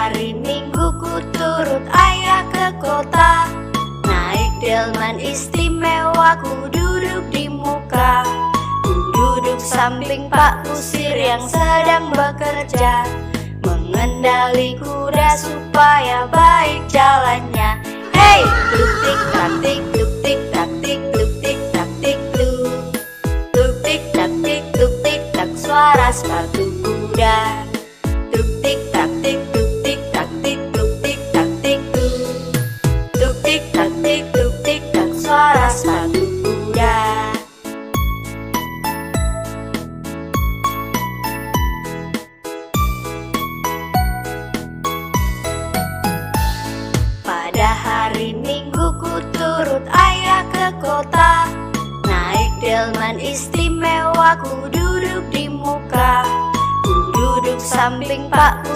hari Minggu ku turut ayah ke kota. Naik delman istimewa ku duduk di muka. Ku duduk samping Pak Kusir yang sedang bekerja, mengendali kuda supaya baik jalannya. Hey, tuk tik tak tik, tuk tik tak tik, tuk tik tak tik tuk. Tuk tik tak tik, tuk tik tak, suara sepatu kuda. Tuk tik tak tik, tuk tik tak tik, tuk tik tak tik tuk. Tuk tik tak tik, tuk tik tak, suara sepatu kuda. Pada hari Minggu ku turut ayah ke kota. Naik delman istimewa ku duduk di muka. Ku duduk samping Pak Kusir